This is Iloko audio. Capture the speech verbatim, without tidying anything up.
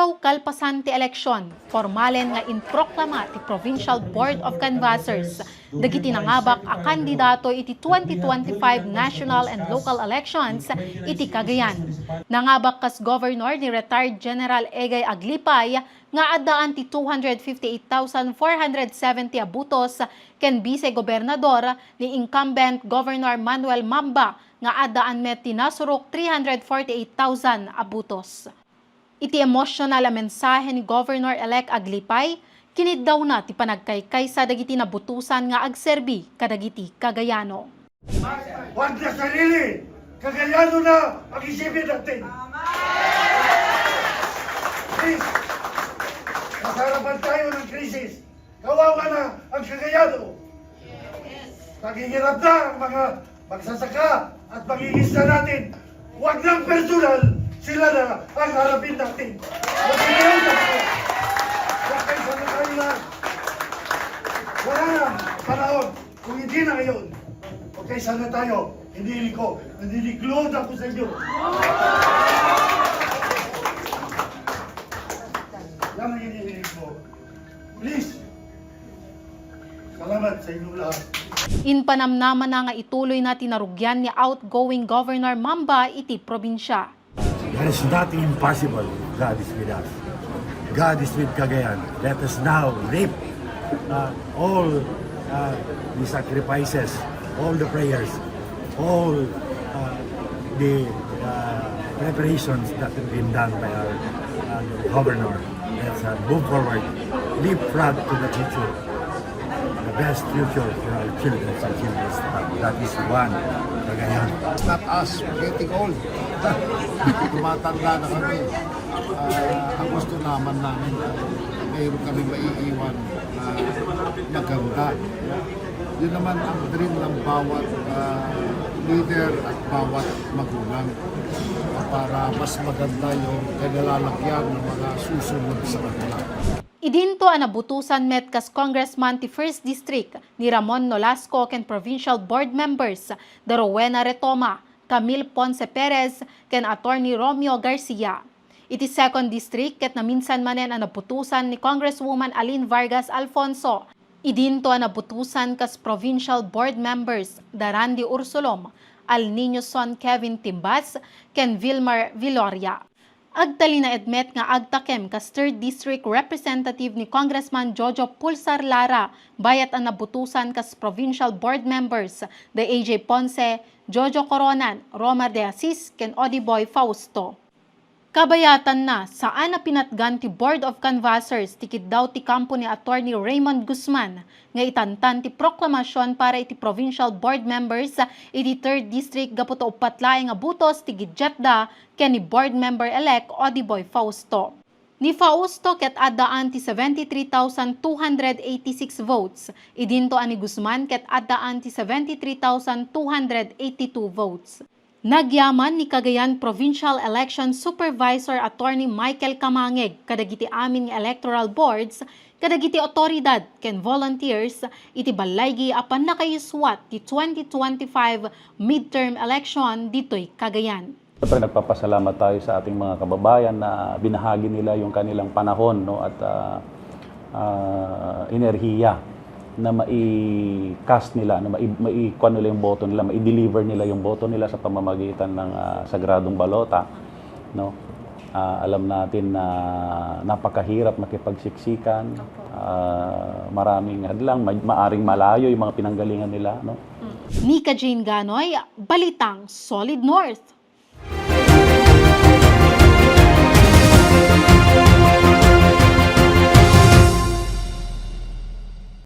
Kalpasan ti eleksyon, formalen nga improklama ti Provincial Board of Canvassers dagiti nangabak a kandidato iti twenty twenty-five national and local elections iti Cagayan. Nangabak kas governor ni retired General Egay Aglipay nga addaan ti two hundred fifty-eight thousand four hundred seventy a butos ken vice-gobernador ni incumbent Governor Manuel Mamba nga addaan met ti nasurok three hundred forty-eight thousand a butos. Iti emosyonal a mensahe ni Governor-elect Aglipay, kiniddawna ti panagkaykaysa dagiti nabutosan nga agserbi kadagiti Cagayano. Pagkasarili, Cagayano na ang isipin natin. Please, nasa harapan tayo ng krisis. Kawawa na ang Cagayano. Naghihirap na ang mga magsasaka at mangingisda natin. Huwag nang personal, sila na ang harapin natin. Magkakaroon na tayo. Magkaisa na tayo na. Wala na panahon. Kung hindi na ngayon, magkaisa na tayo. Hinihiling ko, naniniklod ako sa inyo. Yan ang hinihiling ko. Please. Salamat sa inyong lahat. Impanamnamana nga ituloy na ti narugian ni outgoing Governor Mamba iti probinsya. There is nothing impossible if God is with us. God is with Cagayan. Let us now reap, uh, all, uh, the sacrifices, all the prayers, all, uh, the, uh, preparations that have been done by our, uh, governor. Let's, uh, move forward, leapfrog to the future. The best future for our children and children's time. That is one Cagayan. Not us getting old. Tumatanda na kami. Ah, ang gusto naman namin, ah, mayroon kami maiiwan na maganda. Yun naman ang dream ng bawat, ah, leader at bawat magulang para mas maganda yung kinalalagyan ng mga susunod sa kanila. Idinto a nabutosan met kas congressman ti First District ni Ramon Nolasco ken provincial board members da Rowena Retoma, Camille Ponce Perez, ken Attorney Romeo Garcia. Iti Second District ket naminsan manen a nabutosan ni Congresswoman Aline Vargas Alfonso. Idinto a nabutosan kas provincial board members da Randy Ursulom, Al Niño Son Kevin Timbas, ken Vilmar Viloria. Agtalinaed met nga agtakem kas Third District Representative ni Congressman Jojo Pulsar Lara, bayat a nabutosan kas provincial board members da A J Ponce, Jojo Coronan, Romar de Asis, ken Odiboy Fausto. Kabayatanna, saan a pinatgan ti Board of Canvassers ti kiddaw ti kampo ni Attorney Raymond Guzman nga itantan ti proklamasion para iti provincial board members iti Third District gapu ta uppat laeng a butos ti giddiatda ken ni Board Member-elect Odiboy Fausto. Ni Fausto ket addaan ti seventy-three thousand two hundred eighty-six votes, idinto a ni Guzman ket addaan ti seventy-three thousand two hundred eighty-two votes. Nagyaman ni Cagayan Provincial Election Supervisor Attorney Michael Camangeg kadagiti amin nga electoral boards, kadagiti awtoridad ken volunteers iti ballaygi a pannakaisuat ti twenty twenty-five midterm election ditoy Cagayan. Siyempre, nagpapasalamat tayo sa ating mga kababayan na binahagi nila yung kanilang panahon, no, at, ah, ah, enerhiya na mai-cast nila, na mai-, maikuan nila yung boto nila, mai-deliver nila yung boto nila sa pamamagitan ng, ah, sagradong balota, no? Ah, alam natin na napakahirap makipagsiksikan, ah, maraming hadlang, ma-, maaring malayo yung mga pinanggalingan nila, no? Nika Jane Ganoy, Balitang Solid North.